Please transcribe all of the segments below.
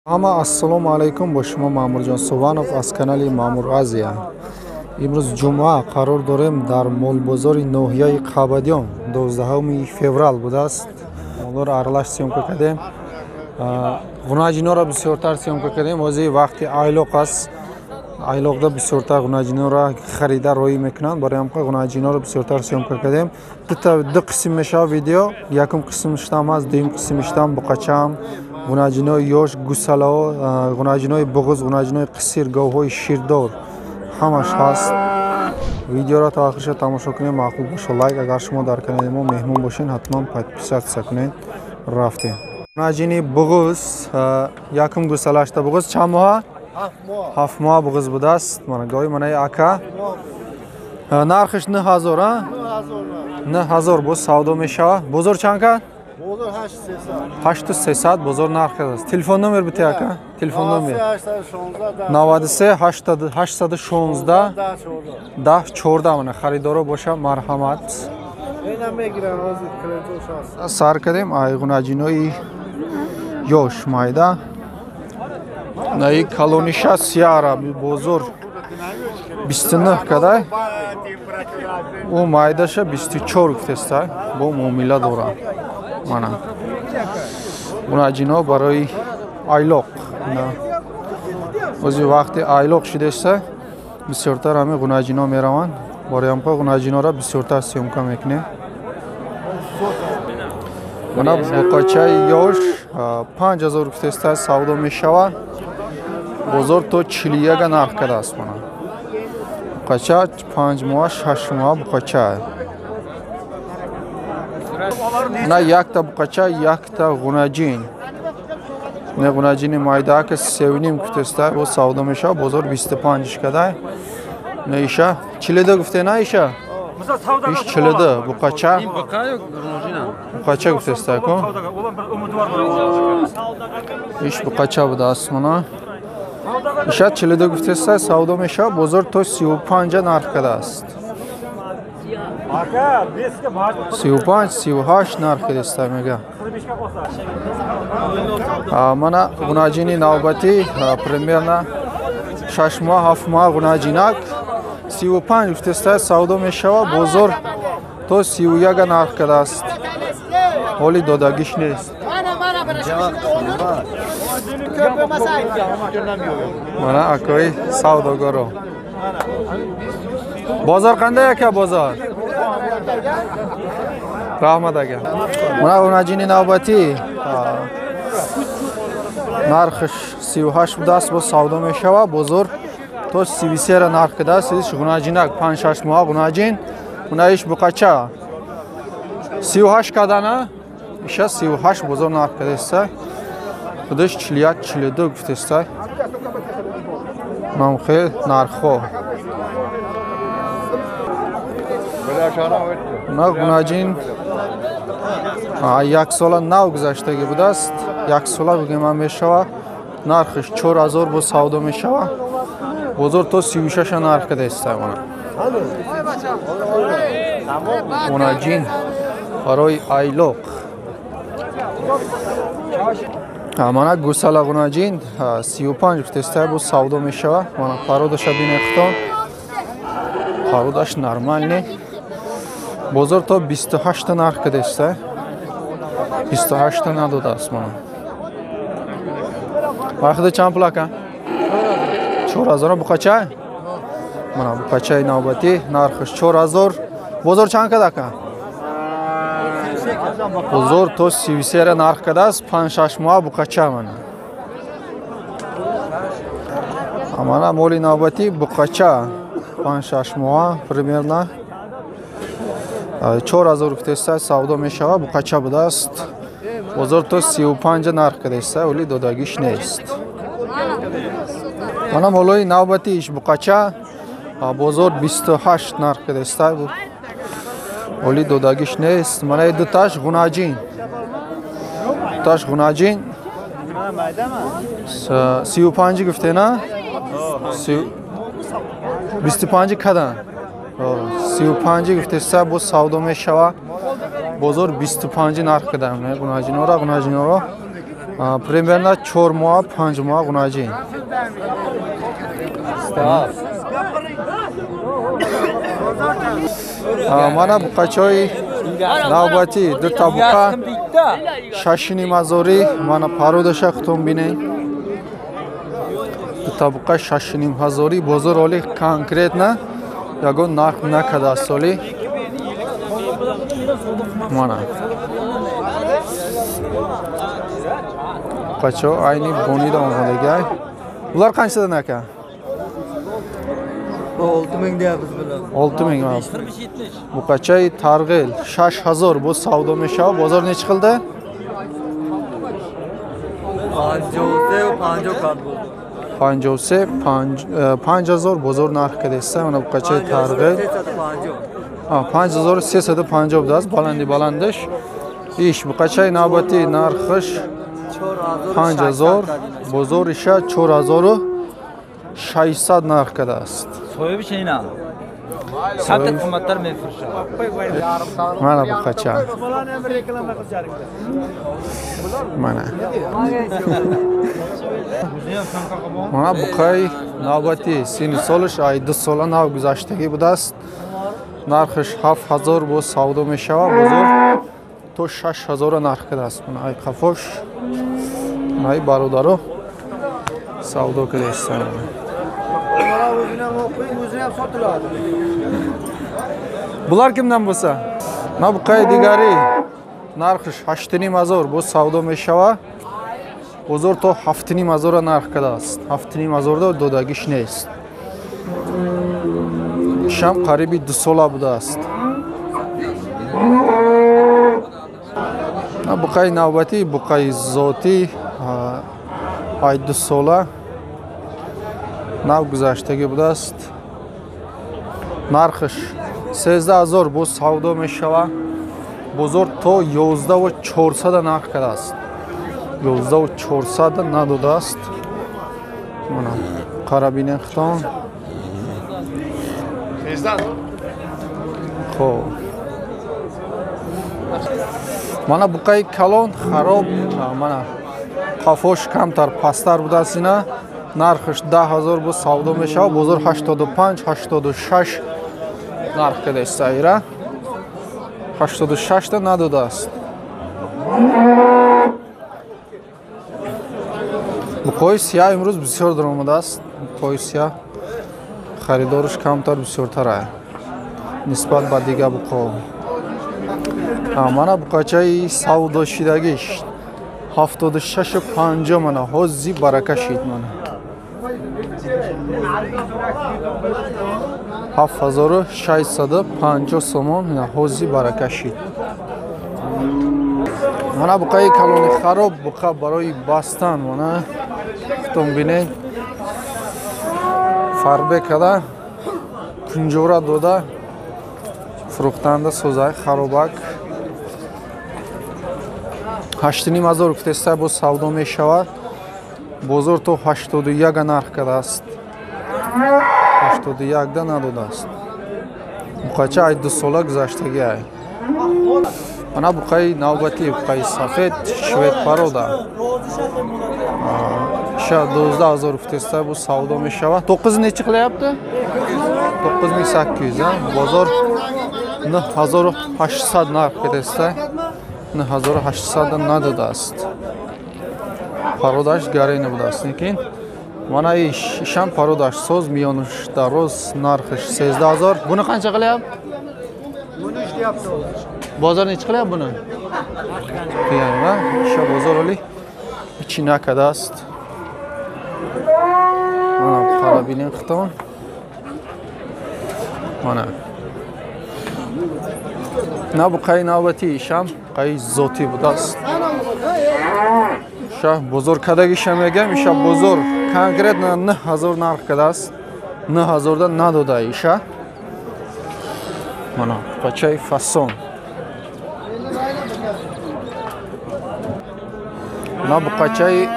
Ҳама ассалому алайкум, бо шумо Маъмурҷон Суванов аз канали Маъмур Азия. Имрӯз ҷумъа, қарор дорем дар молбозори ноҳияи Қабадиён, 12 феврал будааст. Молҳоро аралаш съёмка кардем, ғунаҷиноро бисёртар съёмка кардем. Ҳозир вақти айлоқ аст, айлоқда бисёртар ғунаҷиноро харида роӣ мекунанд. Барои ҳамқа ғунаҷиноро бисёртар съёмка кардем. Ду қисм мешавад видео. Якум қисмиштам аст, дуюм қисмиштам буқачаам, ғунаҷинои ёш, гусалаҳо, ғунаҷинои буғуз, ғунаҷинои қисир, говҳои ширдор ҳамаш ҳаст. Видеоро то охирша тамошо кунед, маъқул боша лайк. Агар шумо дар канали мо меҳмон бошед, ҳатман подписаться кунед. Рафтем. Ғунаҷини буғуз, якум гусалашта буғуз чанд моҳа? 7 моҳа буғуз будааст. Мана гоҳи манаи ака. Нархиш 9000, а? 9000 боз савдо мешавад. Бозор чанд кард? 8300 бозор нарх аст. Телефон номер бите ака? Телефон номер 93 816 10 14. Мана харидоро боша, марҳамат. Сар кардем ай ғунаҷинои ёш майда. Наи калониша сияра бозор 29 кадай. Ӯ майдаша 24 гуфтеста, бо муомила дора. Мана ғунаҷино барои айлоқ. Ози вақти айлоқ шидеста, бисёртар ҳами ғунаҷино мераванд. Барои ҳамқа ғунаҷинора бисёртар съёмка мекунем. Мана буқачаи ёш 5000 гуфтеста савдо мешавад. Бозор то 41 нарх кардааст. Мана буқача 5 моҳа, 6 моҳа буқача. На якта буқача, якта ғунаҷин. Не ғунаҷини майда ки 3.5 гуфтеста, боз савдо мешавад. Бозор 25 кадай. Не иша 42 гуфте, на иша? Иш 42 буқача. Буқача гуфтеста ку. Иш буқача будааст мана. Иша 42 гуфтеста, савдо мешавад. Бозор то 35 нарх кардааст. 35, 38 нарх кардааст мега. Мана ғунаҷини навбатӣ примерно 6 моҳ, 7 моҳ ғунаҷинак 35 гуфтеста савдо мешавад. Бозор то 31 нарх кардааст. Ҳоли додагиш нест. Мана акои савдогаро. Бозор қандай ака бозор? Раҳмат ака. Мана ғунаҷини навбатӣ нархиш 38 будааст, боз савдо мешавад. Бозор то 33 нарх кардааст. Иш ғунаҷинак 5-6 моҳа ғунаҷин. Унаиш буқача 38 кардана, иша 38 бозор нарх кардааст. Худаш 41, 42 гуфтааст. Нам хел нархҳо. На ғунаҷин як сола нав гузаштагӣ будааст. Як сола бигӯем ҳам мешавад. Нархиш 4000 боз савдо мешавад. Бозор то 36 нарх кардааст. Ғунаҷин барои айлоқ. Мана гусала ғунаҷин 35 гуфтеста, боз савдо мешавад. Мана пародаша бинехтон. Пародаш нормальный. Бозор то 28 нарх кардааст. 28 надодааст мана. Вақти чанд пул ака? 4000 буқача? Мана буқачаи навбатӣ нархаш 4000. Бозор чанд кард ака? Бозор то 33 нарх кардааст. 5-6 моҳ буқача мана. Мана моли навбатӣ буқача 5-6 моҳ примерно 4000 гуфтеста савдо мешавад. Буқача будааст. Бозор то 35 нарх кардааст, вале додагиш нест. Мана молои навбатӣ иш буқача бозор 28 нарх кардааст, вале додагиш нест. Мана дуташ ғунаҷин. Дуташ ғунаҷин 35 гуфте, на? 25 кадан. 35 гуфтеста, боз савдо мешавад. Бозор 25 нарх кардам. Ғунаҷинора, ғунаҷиноро Примерно 4 моҳ, 5 моҳ ғунаҷин. Мана буқачаҳои навбатӣ ду табуқа 6,5 ҳазорӣ. Мана пародаша хутон бинед. Ду табуқа 6,5 ҳазорӣ. Бозор оли конкретно ягон нарх накардааст соли. Мана буқачаҳо айни бонида омодагиай. Булар қанчадан ака? 6 ming deyapmiz bular. 6 ming. Buqachay targ'il 6 000 bu savdo mешава. Бозор nechi qildi? 53 50 qad bo'ldi. 53 5000 бозор нарх кардеста. Mana buqachay targ'il 5350 будааст. Баланди баландиш. Иш buqachay navbati narxish 5000, бозор иша 4600 нарх кардааст. Соҳибиш ина. Сатт қиматтар мефурӯшад. Мана буқача. Мана. Мана буқаи навбати сини солаш ай 2 сола нав гузаштагӣ будааст. Нархаш 7000 бо савдо мешавад. Бозор то 6000 нарх кардааст. Мана ай қафош. Ай бародаро савдо кардааст. Bular kimdan bo'lsa? Mana buqay digari narxi 8,5 ҳазор бо савдо мешава. Бозор то 7,5 ҳазор нарх кардааст. 7,5 ҳазорда додагиш нест. Ишам қариби 2 сола будааст. Mana buqay навбатӣ буқаи зотӣ ай 2 сола нав гузаштагӣ будааст. Нархаш 13 000 боз савдо мешава. Бозор то 11 400 нарх кардааст. 11 400 надодааст. Мана қара бинен хитон. Хоб. Мана буқаи калон хароб, мана қафош камтар пасттар будааст ина. Нархаш 10 000 боз савдо мешава. Бозор 85 86 нарх кардааст. Ира 86 та надодааст. Буқои сиёҳ имрӯз бисёр даромадааст. Буқои сиёҳ харидораш камтар бисёртар нисбат ба дигар буқо. Мана буқачаи савдошидагиш 76,50 мана ҳози барака шид мана. 7650 сомон ҳози барака шид. Мана буқаи калони хароб буқа барои бастан мана хутон бинед. Фарбе када пунҷора дода фурӯхтанда созаи харобак. 8,5 ҳазор гуфтеста боз савдо мешавад. Бозор то 81 нарх кардааст. 81 надодааст. Буқача ай 2 сола гузаштагӣ ай. Мана буқаи навбатӣ буқаи сафед швед парода. Ша 12 000 гуфтеста боз савдо мешавад. 9 nechi qilyapti? 9800, а? Бозор 9800 нарх кардааст. 9800 надодааст. Пародаш гарина будааст. Лекин мана ишам пародаш соз миёнаш дароз нархиш 13 000. Buni qancha qilyapti? Buni ishlayapti. Bozor nechi qilyapti buni? Qiyin, Sha bozor oli ichi nakadааст. Mana qara binin xiton. Mana. На буқаи навбатӣ ишам қаи зотӣ будааст. Ша бозор кардагиша мегам, иша бозор конкретно 9000 нарх кардааст. 9000-да надода иша. Мана буқачаи фасон. На буқачаи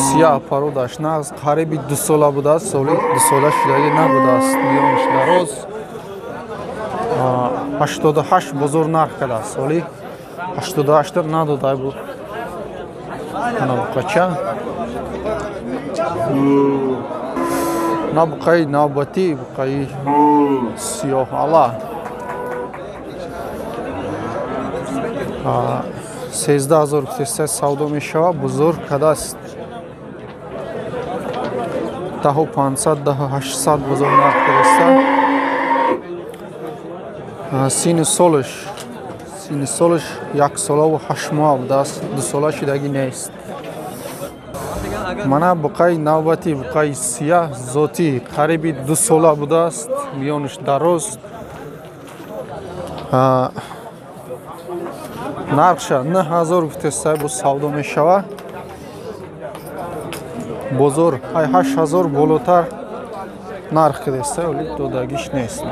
сиёҳ пародаш нағз қариби 2 сола будааст, соли 2 сола шудагӣ набудааст. Миёнаш дароз 88 бозор нарх кардааст. Соли 88 надода буд. Ана буқача. На буқаи навбатӣ, буқаи сиёҳала. 13 000 гуфтеста савдо мешавад, бузург кадаст. 10 500, 10 800 бозор нарх кадаста. Сину солаш 1 солаву 8 моҳ будааст, 2 сола шудагӣ нест. Мана буқаи навбатӣ, буқаи сияҳ зотӣ, қариби 2 сола будааст, миёнаш дароз. Нархша 9000 гуфтеста бо савдо мешавад. Бозор 8000 болотар нарх кадаста, вале додагиш нест.